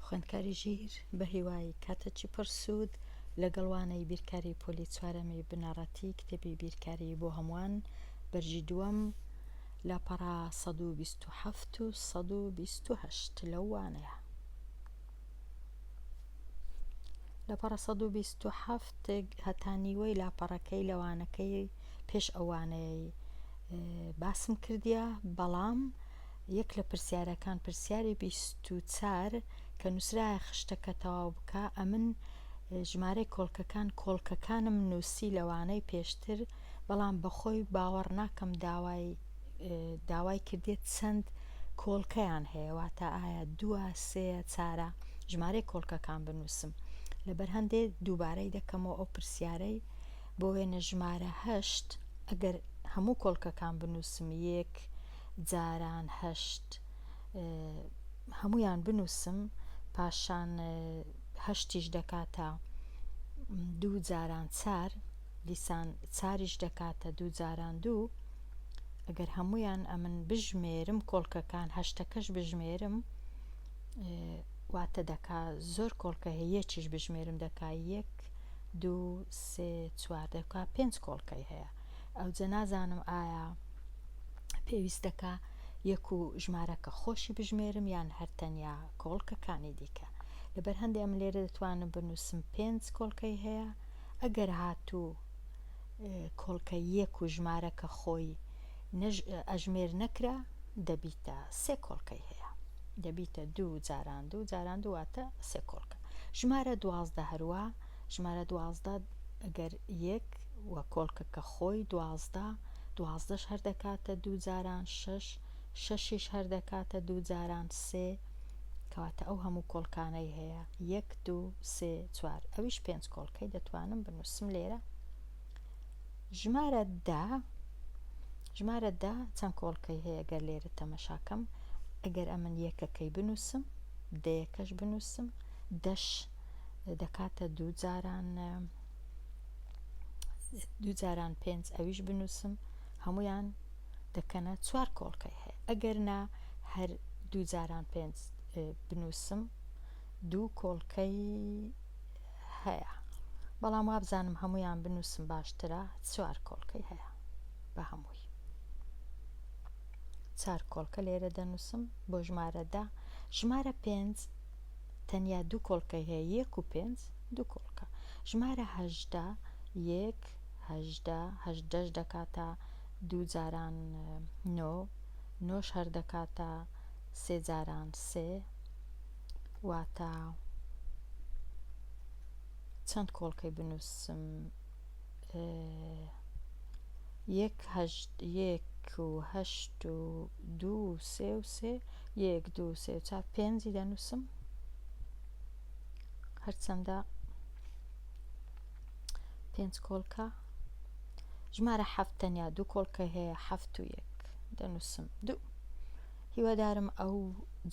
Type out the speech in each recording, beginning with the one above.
خوێندکاری ژیر بەهیوای کاتەکی پڕ سوود لەگەڵ وانەی بیرکاری پۆلی چوارەمی بنەڕەتی کتێبی بیرکاری بۆ هەمووان بەرگی دووەم لاپەڕە 127 و 128 لەو وانەیە. لاپەڕە 127 هەتا نیوەی لاپەڕەکەی لەوانەکەی پێش ئەوانەیە باسم کردیە بەڵام یەک لە پرسیارەکان پرسیاری 24 کە نووسرایە خشتەکە تەواو بکە ئەمن ژمارەی کۆڵکەکان کۆڵکەکانم نووسی لەوانەی پێشتر بەڵام بەخۆی باوەڕ ناکەم داوای داوای کردێت چەند کۆڵکەیان هەیە واتە ئایا دووە سێیە چارە ژمارەی کۆڵکەکان بنووسم لەبەر هەندێ دووبارەی دەکەمەوە ئەو پرسیارەی بۆ وێنە ژمارە هەشت ئەگەر هەموو کۆڵکەکان بنووسم یەک جاران هەشت هەمویان بنووسم پاشان هەشتیش دەکاتە دوو جاران چار دیسان چاریش دەکاتە دوو جاران دوو ئەگەر هەمویان ئەمن بژمێرم کۆڵکەکان هەشتەکەش بژمێرم واتە دەکا زۆر کۆڵکە هەیە یەکیش بژمێرم دەکا یەک دوو سێ چوار دەکا پێنج کۆڵکەی هەیە ئەوجە نازانم ئایا پێویست دەکا یەک و ژمارەکە خۆشی بژمێرم یان هەر تەنیا کۆڵکەکانی دیکە لەبەر هەندێ ئەم لێرە دەتوانم بنووسم پێنج کۆڵکەی هەیە ئەگەر هاتوو کۆڵکە یەک و ژمارەکە خۆی ئەژمێر نەکرا دەبیتە سێ کۆڵکەی هەیە دەبیتە دوو جاران دوو جاران دوو واتە سێ کۆڵکە ژمارە 12 هەروە ژمارە 12 ئەگەر یەک و کۆڵکەکە خۆی دوازدە دوازدەش هەر دەکاتە دوو جاران شەش شەشیش هەر دەکاتە دوو جاران سێ کەواتە ئەو هەموو کۆڵکانەی هەیە یەک دوو سێ چوار ئەویش پێنج کۆڵکەی دەتوانم بنووسم لێرە ژمارە دە ژمارە دە چەند کۆڵکەی هەیە گەر لێرە تەمەشاکەم ئەگەر ئەمن یەکەکەی بنووسم دەیەکەش بنووسم دەش دەکاتە دوو جاران دوو جاران پێنج ئەویش بنووسم هەمویان دەکەنە چوار کۆڵکەی هەیە ئەگەر نا هەر دوو جاران پێنج بنووسم دوو کۆڵکەی هەیە بەڵام وابزانم هەمویان بنووسم باشترە چوار کۆڵکەی هەیە بە هەمووی چار کۆڵکە لێرە دەنووسم بۆ ژمارە دە ژمارە پێنج تەنیا دوو کۆڵکەی هەیە یەک و پێنج دوو کۆڵکە ژمارە هەژدە یەک هەژدە هەژدەش دەکاتە دوو جاران نۆ نۆش هەر دەکاتە سێ جاران سێ واتە چەند کۆڵکەی بنووسم یەک هەشت یەک و هەشت و دوو و سێ و سێ یەک دوو سێ و چار پێنجی دەنووسم هەرچەندە پێنج کۆڵکە ژمارە حەفت تەنیا دوو کۆڵکە هەیە حەفت و یەک دەنووسم دوو هیوادارم ئەو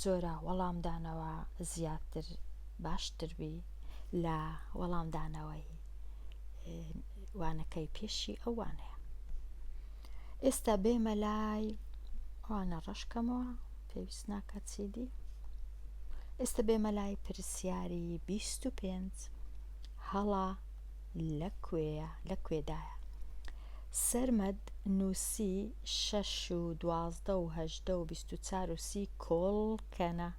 جۆرە وەڵامدانەوە زیاتر باشتر بی لە وەڵامدانەوەی وانەکەی پێشی ئەو وانەیە ئێستا بێمە لای ئەوانە ڕەشکەمەوە پێویست ناکات چیدی ئێستا بێمە لای پرسیاری 25 هەڵا لە کوێیە لە کوێدایە سەرمەد نووسی شەش و 12 و هەژدە و 24 و سی کۆڵکەنە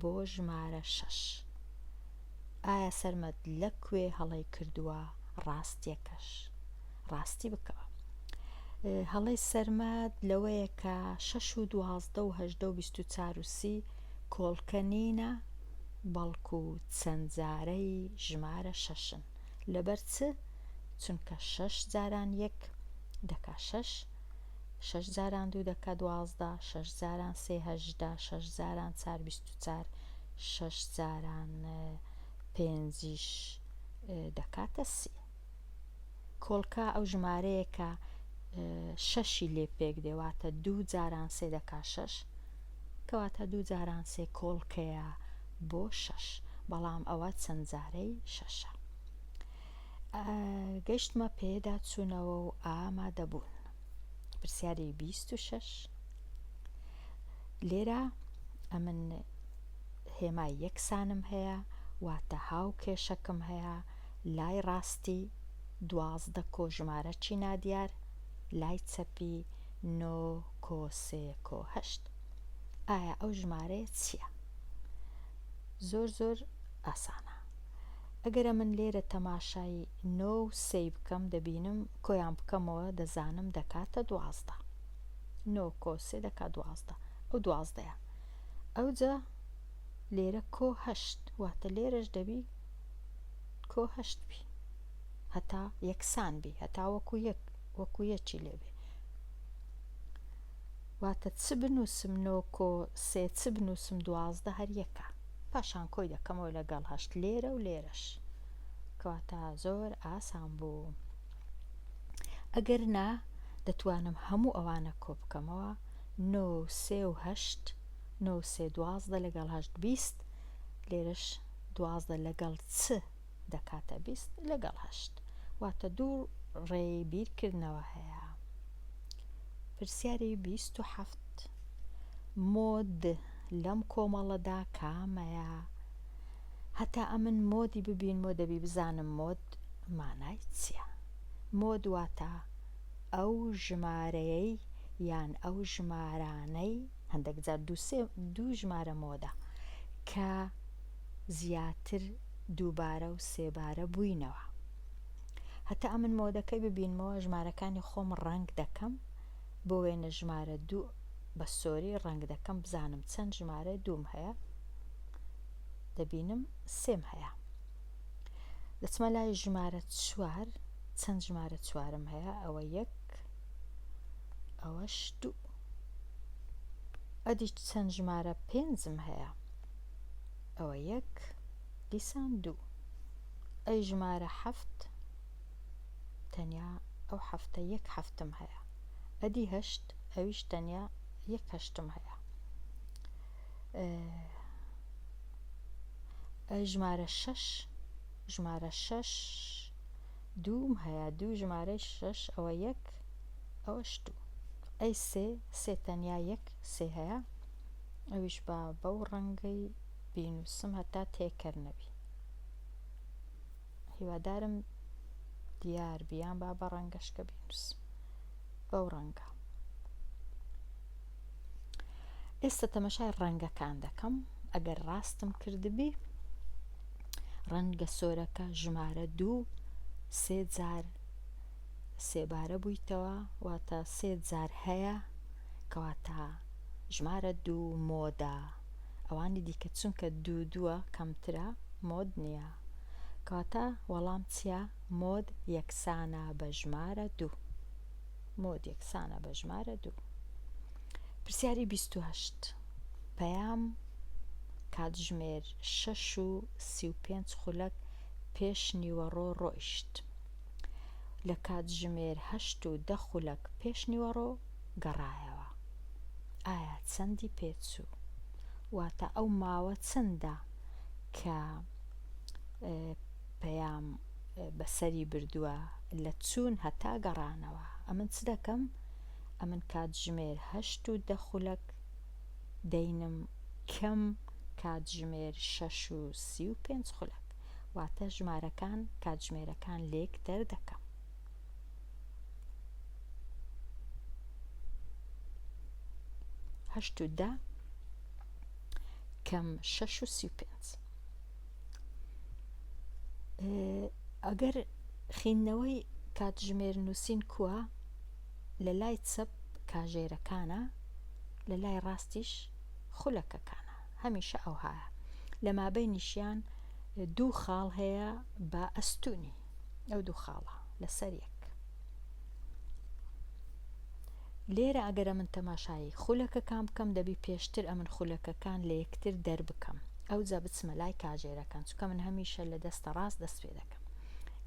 بۆ ژمارە شەش ئایا سەرمەد لە کوێ هەڵەی کردووە ڕاستیەکەش ڕاستی بکەوە هەڵەی سەرمەد لەوەیە کە شەش و دوازدە و هەژدە و 24 و سی کۆڵکە نینە بەڵکو چەند جارەی ژمارە شەشن لەبەر چ چونکە شەش جاران یەک دەکا شەش شەش جاران دوو دەکا دوازدە شەش جاران سێ هەژدە شەش جاران چار 24 شەش جاران پێنجیش دەکاتە سی. کۆڵکە ئەو ژمارەیە کە شەشی لێ پێک دێ واتە دوو جاران سێ دەکا شەش کەواتە دوو جاران سێ کۆڵکەیە بۆ شەش بەڵام ئەوە چەند جارەی شەشە. گەشتمە پێدا چوونەوە و ئامادەبوون. پرسیاری 26 لێرە ئەمن. هێمای یەکسانم هەیە واتە هاوکێشەکم هەیە لای ڕاستی 12 کۆ ژمارەکی نادیار لای چەپی نۆ کۆ سێ کۆ هەشت. ئایا ئەو ژمارەیە چییە؟ زۆر زۆر ئاسانە. ئەگەر ئەمن لێرە تەماشای نۆ و سێی بکەم دەبینم کۆیان بکەمەوە دەزانم دەکاتە 12. نۆ کۆ سێ دەکات 12. ئەو دوازدەیە. ئەوجا لێرە کۆ هەشت واتە لێرەش دەبی کۆ هەشت بی هەتا یەکسان بی هەتا وەکو یەک وەکو یەکی لێ بێ واتە چ بنووسم نۆ کۆ سێ چ بنووسم 12 هەر یەکە پاشان کۆی دەکەمەوە لەگەڵ هەشت لێرە و لێرەش کەواتە زۆر ئاسان بوو ئەگەر نا دەتوانم هەموو ئەوانە کۆ بکەمەوە نۆ و سێ و هەشت نۆ و سێ 12 لەگەڵ هەشت 20 لێرەش 12 لەگەڵ چ دەکاتە 20 لەگەڵ هەشت واتە دوو ڕێی بیرکردنەوە هەیە. پرسیاری 27 مۆد لەم کۆمەڵەدا کامەیە؟ هەتا ئەمن مۆدی ببینمەوە دەبی بزانم مۆد مانای چییە؟ مۆد واتە ئەو ژمارەیەی یان ئەو ژمارانەی هەندێک جار دوو سێ دوو ژمارە مۆدە کە زیاتر دووبارە و سێبارە بووینەوە. هەتا ئەمن مۆدەکەی ببینمەوە ژمارەکانی خۆم ڕەنگ دەکەم بۆ وێنە ژمارە دوو بە سۆری ڕەنگ دەکەم بزانم چەند ژمارە دووم هەیە دەبینم سێم هەیە دەچمە لای ژمارە چوار چەند ژمارە چوارم هەیە ئەوە یەک ئەوەش دوو ئەدی چەند ژمارە پێنجم هەیە ئەوە یەک دیسان دوو ئەی ژمارە حەفت تەنیا ئەو حەفتە یەک حەفتم هەیە ئەدی هەشت ئەویش تەنیا یەک هەشتم هەیە ئەی ژمارە شەش ژمارە شەش دووم هەیە دوو ژمارەی شەش ئەوە یەک ئەوەش دوو ئەی سێ سێ تەنیا یەک سێ هەیە ئەویش با بەو ڕەنگەی بینووسم هەتا تێکەر نەبی هیوادارم دیار بیان با بە ڕەنگەشکە بینووسم بەو ڕەنگە ئێستا تەمەشای ڕەنگەکان دەکەم ئەگەر ڕاستم کردبی ڕەنگە سۆرەکە ژمارە دوو سێ جار سێبارە بوویتەوە واتە سێ جار هەیە کەواتە ژمارە دوو مۆدە ئەوانی دیکە چونکە دوو دووە کەمترە مۆد نییە کەواتە وەڵام چییە مۆد یەکسانە بە ژمارە دوو مۆد یەکسانە بە ژمارە دوو. پرسیاری 28 پەیام کاتژمێر شەش و 35 خولەک پێش نیوەڕۆ ڕۆیشت. لە کاتژمێر هەشت و دە خولەک پێش نیوەڕۆ گەڕایەوە. ئایا چەندی پێچوو؟ واتە ئەو ماوە چەندە کە پەیام بەسەری بردووە لە چوون هەتا گەڕانەوە ئەمن چ دەکەم ئەمن کاتژمێر هەشت و دە خولەک دەینم کەم کاتژمێر شەش و 35 خولەک واتە ژمارەکان کاتژمێرەکان لێک دەردەکەم. هەشت و دە کەم شەش و 35 ئەگەر خیندنەوەی کاتژمێر نووسین کووە لە لای چەپ کاژێرەکانە لە لای ڕاستیش خولەکەکانە هەمیشە ئەوهایە لە مابەینیشیان دوو خاڵ هەیە بە ئەستونی ئەو دوو خاڵە لەسەر یەک لێرە ئەگەر ئەمن تەماشایی خولەکەکان بکەم دەبی پێشتر ئەمن خولەکەکان لە یەکتر دەربکەم ئەوجا بچمە لای کاژێرەکان چونکە من هەمیشە لە دەستە ڕاست دەست پێ دەکەم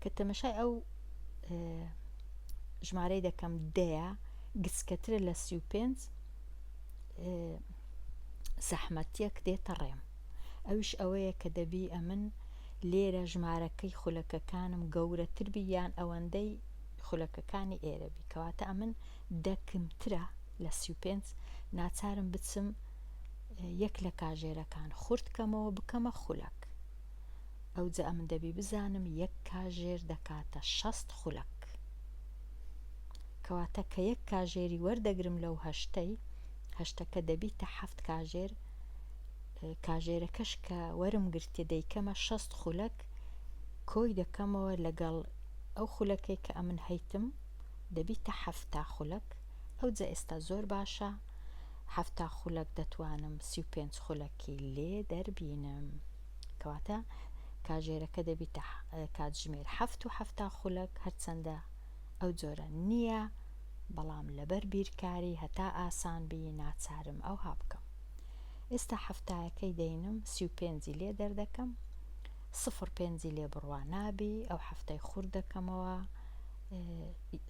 کە تەمەشای ئەو ژمارەی دەکەم دەیە گچکەترە لە 35 زەحمەتیەک دێتە ڕێم ئەویش ئەوەیە کە دەبی ئەمن لێرە ژمارەکەی خولەکەکانم گەورەتر بی یان ئەوەندەی خولەکەکانی ئێرە بی کەواتە ئەمن دە کمترە لە 35 ناچارم بچم. یەک لە کاژێرەکان خورد کەمەوە بکەمە خولەک. ئەوجە ئەمن دەبی بزانم یەک کاژێر دەکاتە 60 خولەک. کەواتە کە یەک کاژێری وەردەگرم لەو هەشتەی، هەشتەکە دەبیتە حەفت کاژێر، کاژێرەکەش کە وەرم گرتیە دەیکەمە 60 خولەک، کۆی دەکەمەوە لەگەڵ ئەو خولەکەی کە ئەمن هەیتم دەبیتە 70 خولەک. ئەوجە ئێستا زۆر باشە 70 خولەک دەتوانم 35 خولەکی لێ دەربینم. کەواتە کاژێرەکە دەبیتە کاتژمێر حەفت و 70 خولەک هەرچەندە ئەو جۆرە نییە بەڵام لەبەر بیرکاری هەتا ئاسان بی ناچارم ئەوها بکەم. ئێستا حەفتایەکەی دەینم 35ی لێ دەردەکەم سفر پێنجی لێ بڕوا نابی ئەو حەفتای خورد دەکەمەوە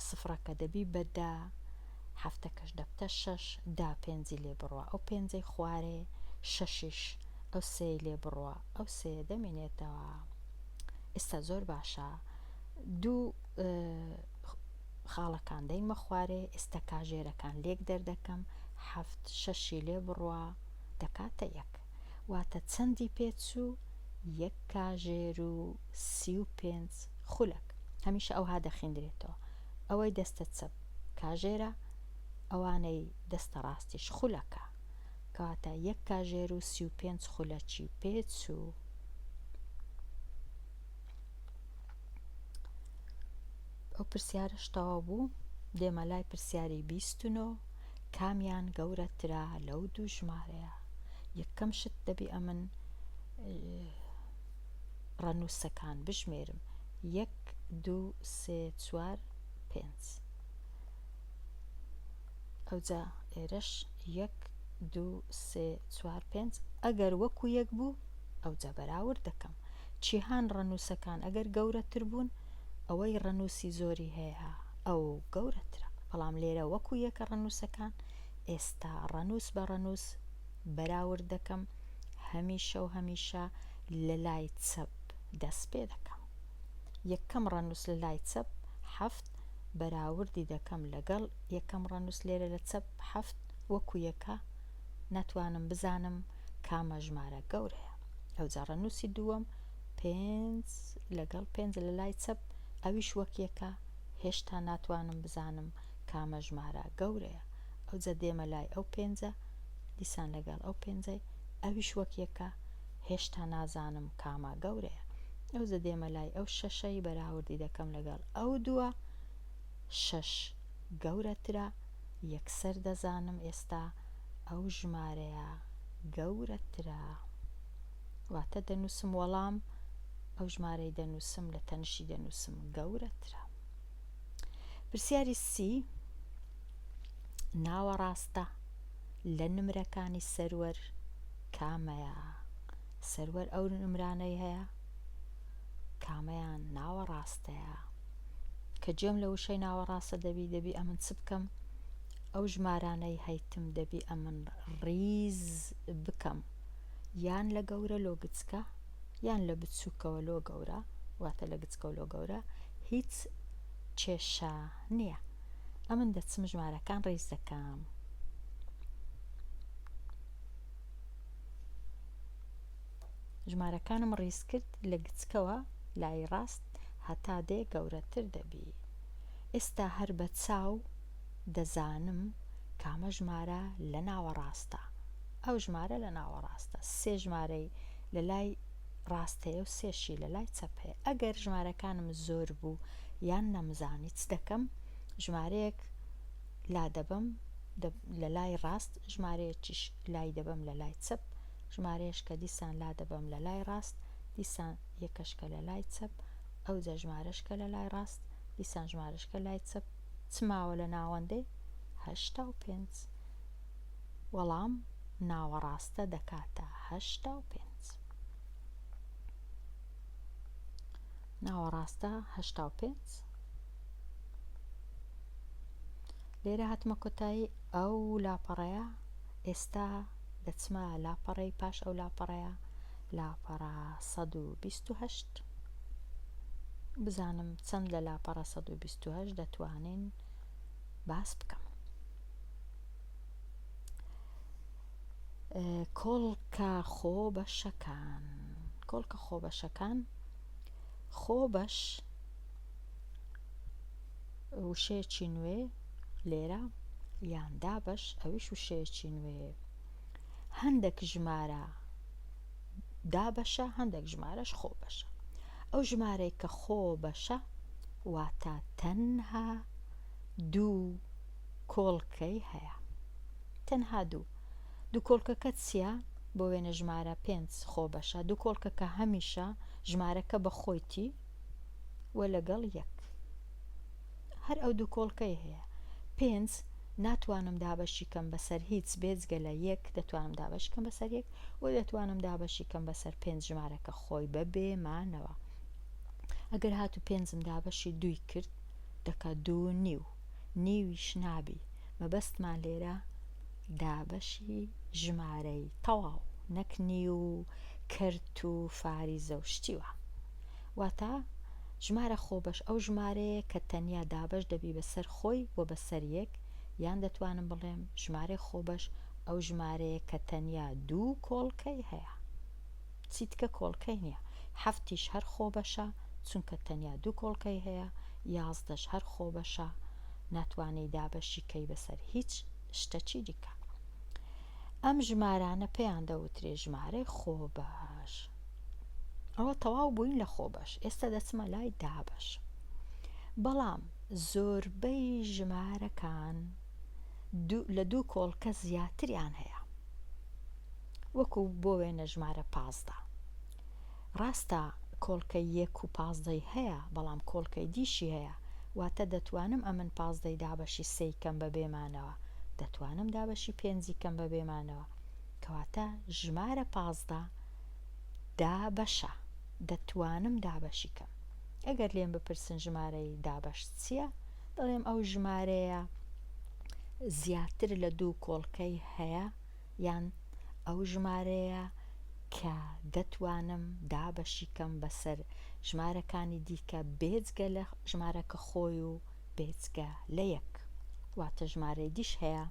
سفرەکە دەبی بە دە حەفتەکەش دەبتە شەش دا پێنجی لێ بڕوا ئەو پێنجەی خوارێ شەشیش ئەو سێی لێ بڕوا ئەو سێیە دەمینێتەوە ئێستا زۆر باشە دوو خاڵەکان دەینمە خوارێ ئێستا کاژێرەکان لێک دەردەکەم حەفت شەشی لێ بڕوا دەکاتە یەک واتە چەندی پێچوو یەک کاژێر و 35 خولەک هەمیشە ئەوها دەخیندرێتەوە ئەوەی دەستە چەپ کاژێرە ئەوانەی دەستە ڕاستیش خولەکە کەواتە یەک کاژێر و 35 خولەکی پێچوو. ئەو پرسیارەش تەواو بوو دێمە لای پرسیاری 29 کامیان گەورەترە لەو دوو ژمارەیە یەکەم شت دەبی ئەمن ڕەنووسەکان بژمێرم یەک دوو سێ چوار پێنج ئەوجا ئێرەش یەک دوو سێ چوار پێنج ئەگەر وەکو یەک بوو ئەوجا بەراورد دەکەم چیهان ڕەنووسەکان ئەگەر گەورەتر بوون ئەوەی ڕەنووسی زۆری هەیە ئەو گەورەترە بەڵام لێرە وەکو یەکە ڕەنووسەکان ئێستا ڕەنووس بە ڕەنووس بەراورد دەکەم هەمیشە و هەمیشە لە لای چەپ دەست پێ دەکەم یەکەم ڕەنووس لە لای چەپ حەفت بەراوردی دەکەم لەگەڵ یەکەم ڕەنووس لێرە لە چەپ حەفت وەکو یەکە ناتوانم بزانم کامە ژمارە گەورەیە ئەوجا ڕەنووسی دووەم پێنج لەگەڵ پێنج لە لای چەپ ئەویش وەک یەکە هێشتا ناتوانم بزانم کامە ژمارە گەورەیە ئەوجا دێمە لای ئەو پێنجە دیسان لەگەڵ ئەو پێنجەی ئەویش وەک یەکە هێشتا نازانم کامە گەورەیە ئەوجا دێمە لای ئەو شەشەی بەراوردی دەکەم لەگەڵ ئەو دووە شەش گەورەترە یەکسەر دەزانم ئێستا ئەو ژمارەیە گەورەترە واتە دەنووسم وەڵام ئەو ژمارەی دەنووسم لە تەنشی دەنووسم گەورەترە. پرسیاری سی ناوەڕاستە لە نمرەکانی سەروەر کامەیە؟ سەروەر ئەو نمرانەی هەیە کامەیان ناوەڕاستەیە؟ کە گوێم لە وشەی ناوەڕاستە دەبی دەبی ئەمن چ بکەم؟ ئەو ژمارانەی هەیتم دەبی ئەمن ڕیز بکەم یان لە گەورە لۆ گچکە یان لە بچووکەوە لۆ گەورە واتە لە گچکەوە لۆ گەورە هیچ کێشە نییە ئەمن دەچم ژمارەکان ڕیز دەکەم. ژمارەکانم ڕیز کرد لە گچکەوە لای ڕاست هەتا دێ گەورەتر دەبی. ئێستا هەر بە چاو دەزانم کامە ژمارە لە ناوەڕاستە. ئەو ژمارە لە ناوەڕاستە. سێ ژمارەی لە لای ڕاست هەیە و سێشی لە لای چەپ هەیە. ئەگەر ژمارەکانم زۆر بوو یان نەمزانی چ دەکەم؟ ژمارەیەک لادەبەم لە لای ڕاست، ژمارەیەکیش لای دەبەم لە لای چەپ، ژمارەیەش کە دیسان لادەبەم لە لای ڕاست، دیسان یەکەش کە لە لای چەپ، ئەوجا ژمارەش کە لە لای ڕاست، دیسان ژمارەش کە لای چەپ، چ ماوە لە ناوەندێ؟ 85. وەڵام ناوەڕاستە دەکاتە 85. ناوەڕاستە 85. لێرە هاتمە کۆتایی ئەو لاپەڕەیە ئێستا دەچمە لاپەڕەی پاش ئەو لاپەڕەیە لاپەڕە 128 بزانم چەند لە لاپەڕە 128 دەتوانین باس بکەم. کۆڵکە خۆبەشەکان کۆڵکە خۆبەشەکان خۆبەش وشەیەکی نوێ لێرە یان دابەش ئەویش وشەیەکی نوێ هەندێک ژمارە دابەشە هەندێک ژمارەش خۆبەشە ئەو ژمارەی کە خۆبەشە واتە تەنها دوو کۆڵکەی هەیە تەنها دوو دوو کۆڵکەکە چیە؟ بۆ وێنە ژمارە پێنج خۆبەشە دوو کۆڵکەکە هەمیشە ژمارەکە بە خۆیتی و لەگەڵ یەک هەر ئەو دوو کۆڵکەی هەیە پێنج ناتوانم دابەشی کەم بەسەر هیچ بێجگە لە یەک دەتوانم دابەشی کەم بەسەر یەک و دەتوانم دابەشی کەم بەسەر پێنج ژمارەکە خۆی بەبێ مانەوە ئەگەر هاتوو پێنجم دابەشی دووی کرد دەکا دوو نیو نیویش نابی مەبەستمان لێرە دابەشی ژمارەی تەواو نەک نیو و کەرت و فاریزە و شتی وا. واتە ژمارە خۆبەش ئەو ژمارەیە کە تەنیا دابەش دەبی بەسەر خۆی و بەسەر یەک یان دەتوانم بڵێم ژمارەی خۆبەش ئەو ژمارەیە کە تەنیا دوو کۆڵکەی هەیە چیتکە کۆڵکەی نییە حەفتیش هەر خۆبەشە چونکە تەنیا دوو کۆڵکەی هەیە یازدەش هەر خۆبەشە ناتوانی دابەشی کەی بەسەر هیچ شتەکی دیکە. ئەم ژمارانە پێیان دەوترێ ژمارەی خۆبەش. ئەوە تەواو بووین لە خۆبەش ئێستا دەچمە لای دابەش. بەڵام زۆربەی ژمارەکان لە دوو کۆڵکە زیاتریان هەیە. وەکو بۆ وێنە ژمارە 15. ڕاستە کۆڵکەی یەک و پازدەی هەیە بەڵام کۆڵکەی دیشی هەیە واتە دەتوانم ئەمن پازدەی دابەشی سێی کەم بە بێمانەوە دەتوانم دابەشی پێنجی کەم بە بێمانەوە کەواتە ژمارە 15 دابەشە دەتوانم دابەشی کەم ئەگەر لێم بپرسن ژمارەی دابەش چییە دەڵێم ئەو ژمارەیە زیاتر لە دوو کۆڵکەی هەیە یان ئەو ژمارەیە کە دەتوانم دابەشی کەم بەسەر ژمارەکانی دیکە بێجگە لە ژمارەکە خۆی و بێجگە لە یەک واتە ژمارەی دیش هەیە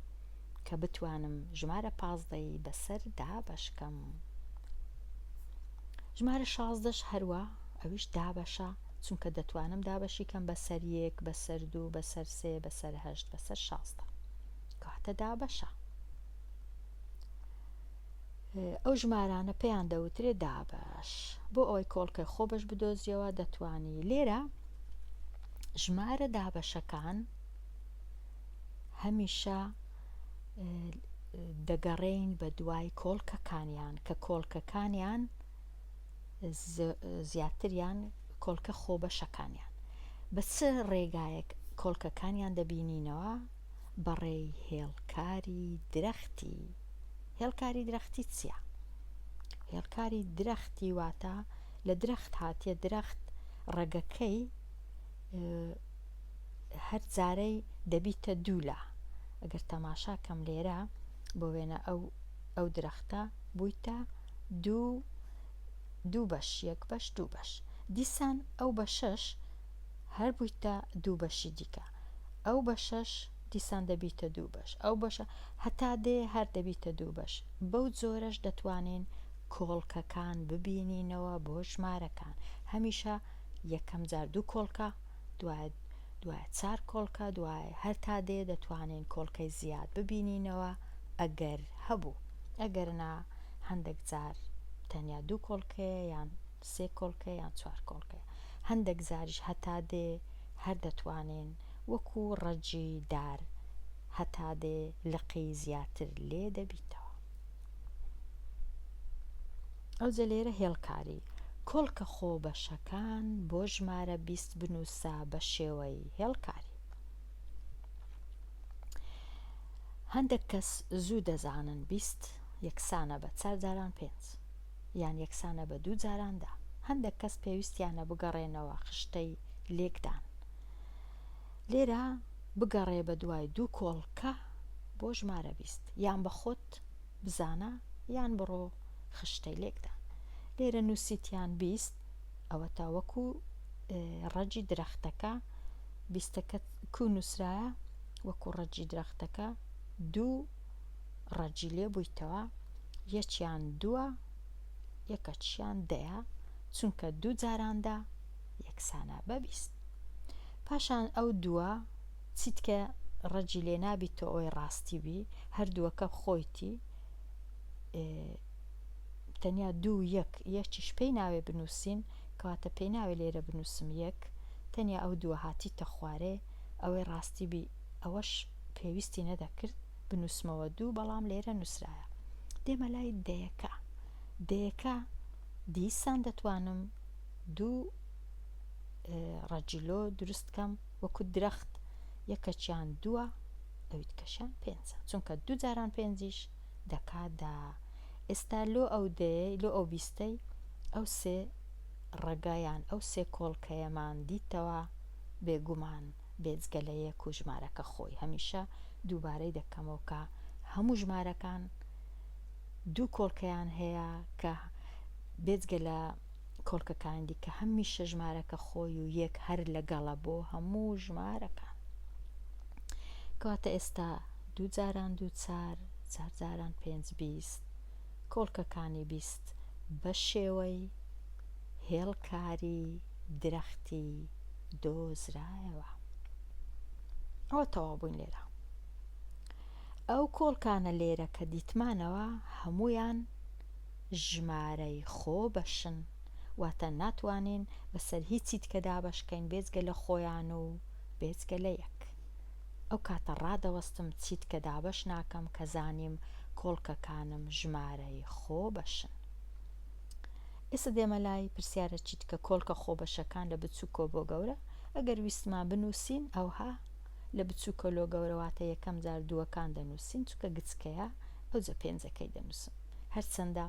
کە بتوانم ژمارە پازدەی بەسەر دابەش کەم ژمارە شازدەش هەروا ئەویش دابەشە چونکە دەتوانم دابەشی کەم بەسەر یەک بەسەر دوو بەسەر سێ بەسەر هەشت بەسەر شازدە کەواتە دابەشە ئەو ژمارانە پێیان دەوترێ دابەش. بۆ ئەوەی کۆڵکەی خۆبەش بدۆزیەوە دەتوانی لێرە ژمارە دابەشەکان هەمیشە دەگەڕێین بە دوای کۆڵکەکانیان کە کۆڵکەکانیان زیاتریان کۆڵکە خۆبەشەکانیان بە چ ڕێگایەک کۆڵکەکانیان دەبینینەوە بەڕێی هێڵکاری درەختی. هێڵکاری درەختی چییە؟ هێڵکاری درەختی واتە لە درەخت هاتیە درەخت ڕەگەکەی هەر جارەی دەبیتە دوولا ئەگەر تەماشا کەم لێرە بۆ وێنە ئەو ئەو درەختە بوویتە دوو دوو بەش یەک بەش دوو بەش دیسان ئەو بەشەش هەر بوویتە دوو بەشی دیکە ئەو بەشەش دیسان دەبیتە دوو بەش ئەو بەشە هەتا دێ هەر دەبیتە دوو بەش بەو جۆرەش دەتوانین کۆڵکەکان ببینینەوە بۆ ژمارەکان هەمیشە یەکەم جار دوو کۆڵکە دوای دوای چار کۆڵکە دوای هەر تا دێ دەتوانین کۆڵکەی زیاد ببینینەوە ئەگەر هەبوو ئەگەر نا هەندێک جار تەنیا دوو کۆڵکەیە یان سێ کۆڵکە یان چوار کۆڵکەیە هەندێک جاریش هەتا دێ هەر دەتوانین وەکو ڕەگی دار هەتا دێ لقی زیاتر لێ دەبیتەوە. ئەوجە لێرە هێڵکاری کۆڵکە خۆبەشەکان بۆ ژمارە 20 بنووسە بە شێوەی هێڵکاری. هەندێک کەس زوو دەزانن 20 یەکسانە بە چار جاران پێنج. یان یەکسانە بە دوو جاران دە. هەندێک کەس پێویستیانە بگەڕێنەوە خشتەی لێکدان. لێرە بگەڕێ بە دوای دوو کۆڵکە بۆ ژمارە 20. یان بە خۆت بزانە یان بڕۆ خشتەی لێکدان. لێرە نووسیتیان 20 ئەوەتا وەکو ڕەگی درەختەکە بیستەکە کو نووسرایە وەکو ڕەگی درەختەکە دوو ڕەگی لێ بوویتەوە. یەکیان دووە یەکەکیان دەیە چونکە دوو جاران دە یەکسانە بە 20. پاشان ئەو دووە چیتکە ڕەگی لێ نابی تۆ ئەوەی ڕاستی بی هەر دووەکە خۆیتی تەنیا دوو یەک یەکیش پێی ناوێ بنووسین کەواتە پێی ناوێ لێرە بنووسم یەک تەنیا ئەو دووە هاتیتە خوارێ ئەوەی ڕاستی بی ئەوەش پێویستی نەدەکرد بنووسمەوە دوو بەڵام لێرە نووسرایە دێمە لای دەیەکە دەیەکە دیسان دەتوانم دوو ڕەجیلۆ دروست کەم وەکو درەخت یەکەکیان دووە ئەوی دیکەشیان پێنجە چونکە دوو جاران پێنجیش دەکا دە ئێستا لۆ ئەو دەیەی لۆ ئەو بیستەی ئەو سێ ڕەگە یان ئەو سێ کۆڵکەیەمان دیتەوە بێگومان بێجگە لە یەک و ژمارەکە خۆی هەمیشە دووبارەی دەکەمەوە کە هەموو ژمارەکان دوو کۆڵکەیان هەیە کە بێجگە لە کۆڵکەکانی دیکە هەمیشە ژمارەکە خۆی و یەک هەر لەگەڵە بۆ هەموو ژمارەکان. کەواتە ئێستا دوو جاران دوو چار، چار جاران پێنج 20، کۆڵکەکانی 20 بە شێوەی هێڵکاری درەختی دۆزرایەوە. ئەوە تەواو بووین لێرە. ئەو کۆڵکانە لێرە کە دیتمانەوە هەموویان ژمارەی خۆ بەشن واتە ناتوانین بەسەر هیچی دیکە دابەش کەین بێجگە لە خۆیان و بێجگە لە یەک. ئەو کاتە ڕادەوەستم چیدکە دابەش ناکەم کە زانیم کۆڵکەکانم ژمارەی خۆ بەشن. ئێستا دێمە لای پرسیارە چیدکە کۆڵکە خۆبەشەکان لە بچووکەوە بۆ گەورە ئەگەر ویستمان بنووسین ئەوها لە بچووکە لۆ گەورە واتە یەکەم جار دووەکان دەنووسین چونکە گچکەیە ئەوجە پێنجەکەی دەنووسم هەرچەندە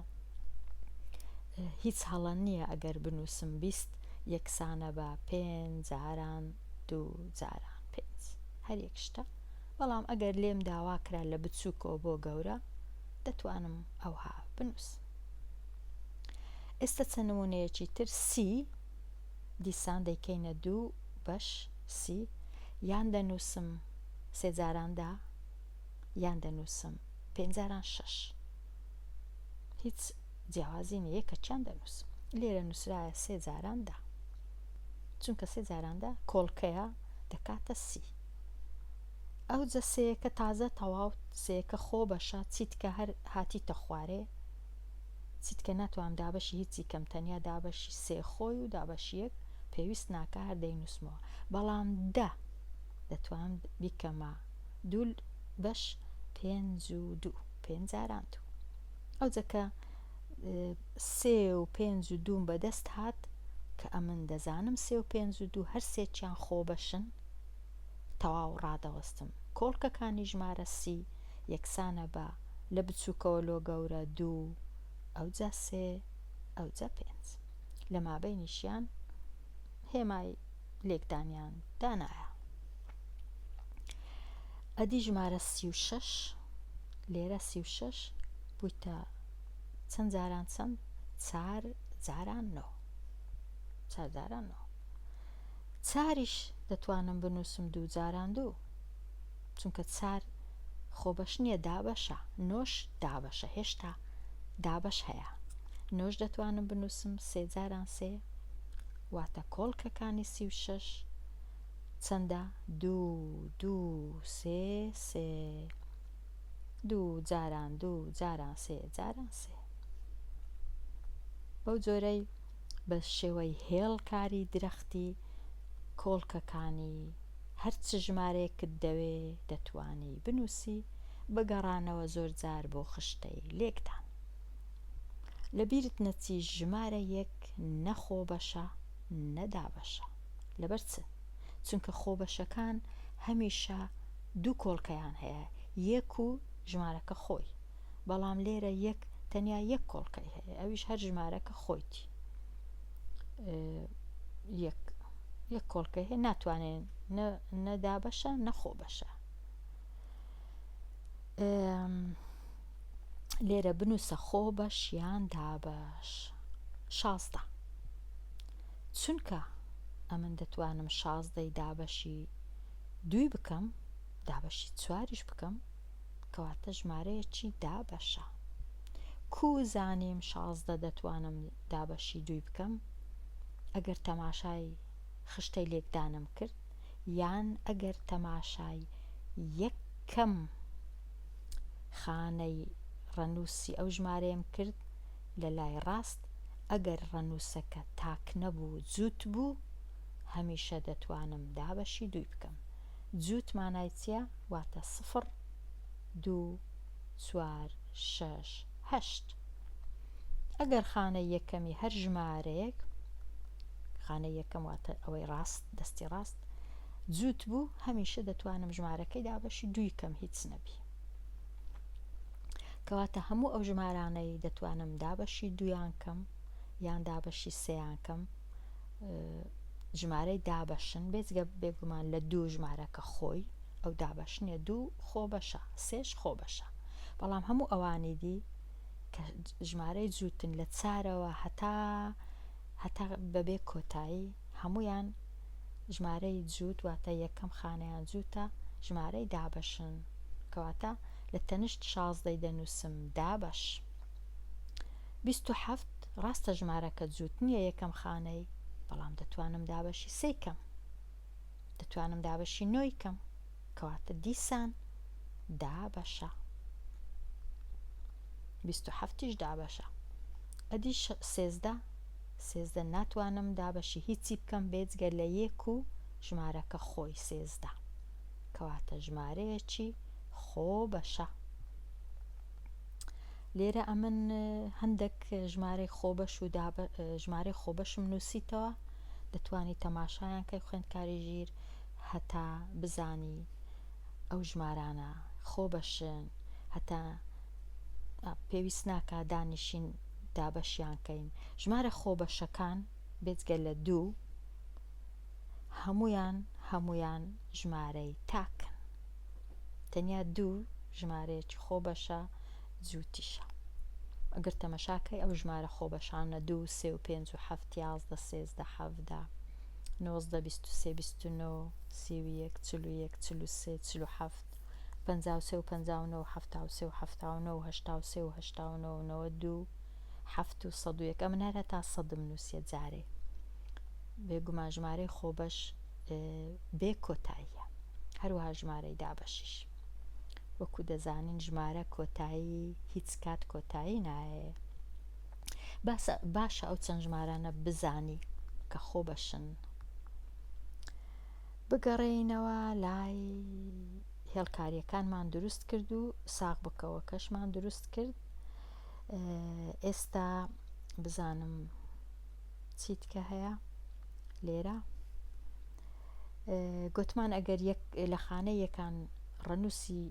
هیچ هەڵە نییە ئەگەر بنووسم 20 یەکسانە بە پێنج جاران دوو جاران پێنج هەر یەک شتە بەڵام ئەگەر لێم داوا کرا لە بچووکەوە بۆ گەورە دەتوانم ئەوها بنووسم ئێستا چەند نمونەیەکی تر سی دیسان دەیکەینە دوو بەش سی یان دەنووسم سێ جاران دە یان دەنووسم پێنج جاران شەش هیچ جیاوازی نییە یەکەکیان دەنووسم لێرە نووسرایە سێ جاران دە چونکە سێ جاران دە کۆڵکەیە دەکاتە سی ئەو جە سێیەکە تازە تەواو سێیەکە خۆ بەشە چیتکە هەر هاتیتە خوارێ چیتکە ناتوانم دابەشی هیچی کەم تەنیا دابەشی سێ خۆی و دابەشی یەک پێویست ناکا هەر دەینووسمەوە بەڵام دە دەتوانم بیکەمە دوو بەش پێنج و دوو پێنج جاران دوو ئەوجە کە سێ و پێنج و دووم بەدەست هات کە ئەمن دەزانم سێ و پێنج و دوو هەر سێکیان خۆبەشن تەواو ڕادەوەستم کۆڵکەکانی ژمارە سی یەکسانە بە لە بچووکەوە لۆ گەورە دوو ئەوجا سێ ئەوجا پێنج لە مابەینیشیان هێمای لێکدانیان دانایە. ئەدی ژمارە 36 لێرە 36 بوویتە چەند جاران چەند؟ چار جاران نۆ چار جاران نۆ چاریش دەتوانم بنووسم دوو جاران دوو چونکە چار خۆبەش نییە دابەشە نۆش دابەشە هێشتا دابەش هەیە نۆش دەتوانم بنووسم سێ جاران سێ واتە کۆڵکەکانی 36 چەندە دوو دوو سێ سێ دوو جاران دوو جاران سێ جاران سێ بەو جۆرەی بە شێوەی هێڵکاری درەختی کۆڵکەکانی هەر چ ژمارەیەکت دەوێ دەتوانی بنووسی، بگەڕانەوە زۆرجار بۆ خشتەی لێکدان. لە بیرت نەچی ژمارە یەک نە خۆبەشە نە دابەشە. لەبەر چ؟ چونکە خۆبەشەکان هەمیشە دوو کۆڵکەیان هەیە، یەک و ژمارەکە خۆی. بەڵام لێرە یەک تەنیا یەک کۆڵکەی هەیە ئەویش هەر ژمارەکە خۆیتی یەک یەک کۆڵکەی هەیە ناتوانێت نە دابەشە نە خۆ بەشە لێرە بنووسە خۆ بەش یان دابەش شازدە چونکە ئەمن دەتوانم شازدەی دابەشی دووی بکەم دابەشی چواریش بکەم کەواتە ژمارەیەکی دابەشە. کوو زانیم 16 دەتوانم دابەشی دووی بکەم؟ ئەگەر تەماشای خشتەی لێکدانم کرد یان ئەگەر تەماشای یەکەم خانەی ڕەنووسی ئەو ژمارەیەم کرد لە لای ڕاست، ئەگەر ڕەنووسەکە تاک نەبوو جووت بوو هەمیشە دەتوانم دابەشی دووی بکەم. جووت مانای چیە؟ واتە سفڕ، دوو، چوار، شەش، هەشت. ئەگەر خانەی یەکەمی هەر ژمارەیەک، خانەی یەکەم واتە ئەوەی ڕاست، دەستی ڕاست، جووت بوو هەمیشە دەتوانم ژمارەکەی دابەشی دووی کەم هیچ نەبی. کەواتە هەموو ئەو ژمارانەی دەتوانم دابەشی دوویان کەم یان دابەشی سێیان کەم ژمارەی دابەشن بێجگە بێگومان لە دوو ژمارەکە خۆی ئەو دابەش نییە دوو خۆبەشە سێش خۆبەشە بەڵام هەموو ئەوانی دی کە ژمارەی جووتن لە چارەوە هەتا هەتا بەبێ کۆتایی هەمویان ژمارەی جووت واتە یەکەم خانەیان جووتە ژمارەی دابەشن کەواتە لە تەنشت شازدەی دەنووسم دابەش 27 ڕاستە ژمارەکە جووت نییە یەکەم خانەی بەڵام دەتوانم دابەشی سێی کەم دەتوانم دابەشی نۆی کەم کەواتە دیسان دابەشە 27یش دابەشە ئەدی سێزدە سێزدە ناتوانم دابەشی هیچی بکەم بێجگە لە یەک و ژمارەکە خۆی سێزدە کەواتە ژمارەیەکی خۆبەشە. لێرە ئەمن هەندێک ژمارەی خۆبەش و ژمارەی خۆبەشم نووسیتەوە دەتوانی تەماشایان کەی خوێندکاری ژیر هەتا بزانی ئەو ژمارانە خۆبەشن هەتا پێویست ناکا دانیشین دابەشیان کەین ژمارە خۆبەشەکان بێجگە لە دوو هەموویان هەموویان ژمارەی تاکن تەنیا دوو ژمارەیەکی خۆبەشە جووتیشە ئەگەر تەمەشاکەی ئەو ژمارە خۆبەشانە دوو سێ و پێنج و حەفت 11 سێزدە حەڤدە 19 23 29 31 41 43 47 53 و 59 73 و 79 83 و 89 92 حەفت و 101 ئەمن هەر هەتا سەدم نووسیە جارێ بێگومان ژمارەی خۆبەش بێ کۆتاییە هەروەها ژمارەی دابەشیش وەکو دەزانین ژمارە کۆتایی هیچ کات کۆتایی نایە باسە باشە ئەو چەند ژمارانە بزانی کە خۆبەشن بگەڕێینەوە لای هێڵکاریەکانمان دروست کرد و ساغ بکەوەکەشمان دروست کرد ئێستا بزانم چیتکە هەیە لێرە گوتمان ئەگەر یەک لە خانە یەکان ڕەنووسی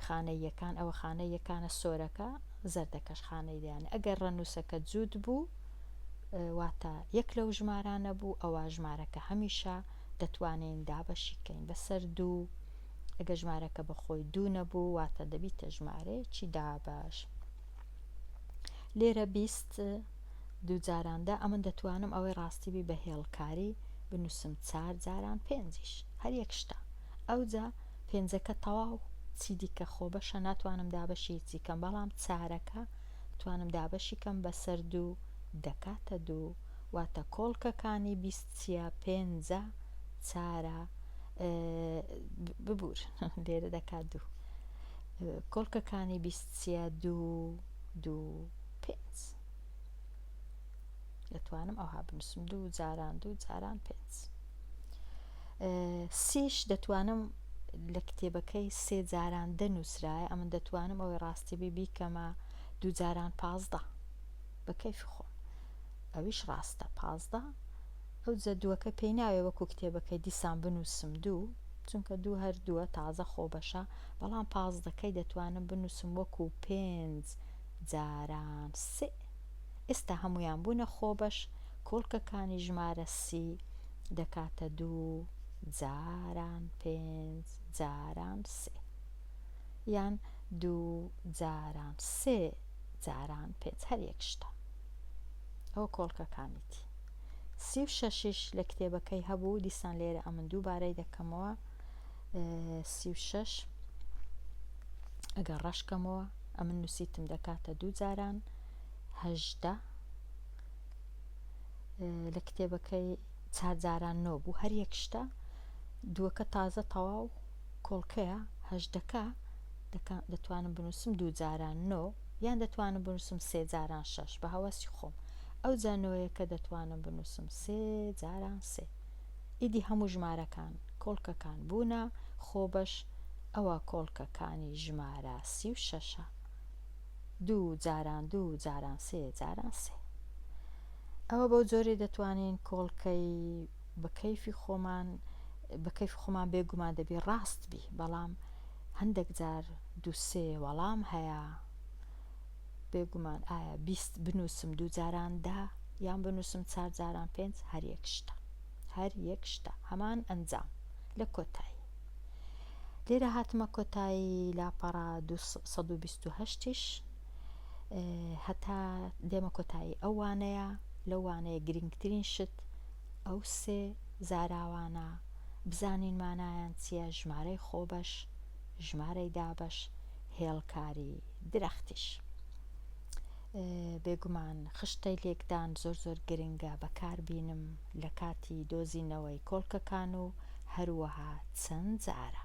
خانە یەکان ئەوە خانە یەکانە سۆرەکە زەردەکەش خانەی دەیان ئەگەر ڕەنووسەکە جووت بوو واتە یەک لەو ژمارانە بوو ئەوە ژمارەکە هەمیشە دەتوانین دابەشی کەین بەسەر دوو ئەگەر ژمارەکە بەخۆی دوو نەبوو واتە دەبیتە ژمارەیەکی دابەش لێرە 20 دوو جاران دە ئەمن دەتوانم ئەوەی ڕاستی بی بە هێڵکاری بنووسم چار جاران پێنجیش هەر یەک شتە ئەوجا پێنجەکە تەواو چی دیکە خۆبەشە ناتوانم دابەشی هیچی کەم بەڵام چارەکە توانم دابەشی کەم بەسەر دوو دەکاتە دوو واتە کۆڵکەکانی 20 چیە پێنجە چارە ببور لێرە دەکات دوو کۆڵکەکانی 20 چیە دوو دوو پێنج دەتوانم ئەوها بنووسم دوو جاران دوو جاران پێنج سیش دەتوانم لە کتێبەکەی سێ جاران دە نووسرایە ئەمن دەتوانم ئەوەی ڕاستی بی بیکەمە دوو جاران پازدە بە کەیفی خۆم ئەویش ڕاستە پازدە ئەو جە دووەکە پێی ناوێ وەکو کتێبەکەی دیسان بنووسم دوو چونکە دوو هەر دووە تازە خۆبەشە بەڵام پازدەکەی دەتوانم بنووسم وەکو پێنج جاران سێ ئێستا هەموویان بوونە خۆبەش کۆڵکەکانی ژمارە سی دەکاتە دوو جاران پێنج جاران سێ یان دوو جاران سێ جاران پێنج هەر یەک شتە ئەوە کۆڵکەکانیتی سی و شەشیش لە کتێبەکەی هەبوو دیسان لێرە ئەمن دووبارەی دەکەمەوە 36 ئەگەر ڕەشکەمەوە ئەمن نووسیتم دەکاتە دوو جاران. 18 لە کتێبەکەی چار جاران نۆ بوو هەر یەک شتە دووەکە تازە تەواو کۆڵکەیە هەژدەکە دەتوانم بنووسم دوو جاران نۆ یان دەتوانم بنووسم سێ جاران شەش بە هەوەسی خۆم ئەو جا نۆیەکە دەتوانم بنووسم سێ جاران سێ ئیدی هەموو ژمارەکان کۆڵکەکان بوونە خۆبەش ئەوە کۆڵکەکانی ژمارە 36ە دوو جاران دوو جاران سێ جاران سێ ئەوە بەو جۆرەی دەتوانین کۆڵکەی بە کەیفی خۆمان بە کەیفی خۆمان بێگومان دەبی ڕاست بی بەڵام هەندێک جار دووسێ وەڵام هەیە بێگومان ئایا 20 بنووسم دوو جاران دا یان بنووسم چار جاران پێنج هەر یەک شتە هەر یەک شتە هەمان ئەنجام لە کۆتایی لێرە هاتمە کۆتایی لاپەڕە 228 یش هەتا دێمە کۆتایی ئەو وانەیە لەو وانەیە گرنگترین شت ئەو سێ زاراوانە بزانین مانایان چییە ژمارەی خۆبەش ژمارەی دابەش هێڵکاری درەختیش بێگومان خشتەی لێکدان زۆر زۆر گرنگە بەکاربینم لە کاتی دۆزینەوەی کۆڵکەکان و هەروەها چەند جارە.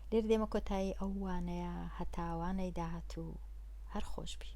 لێرە دێمە کۆتایی ئەو وانەیە هەتا وانەی داهاتوو هەر خۆش بی.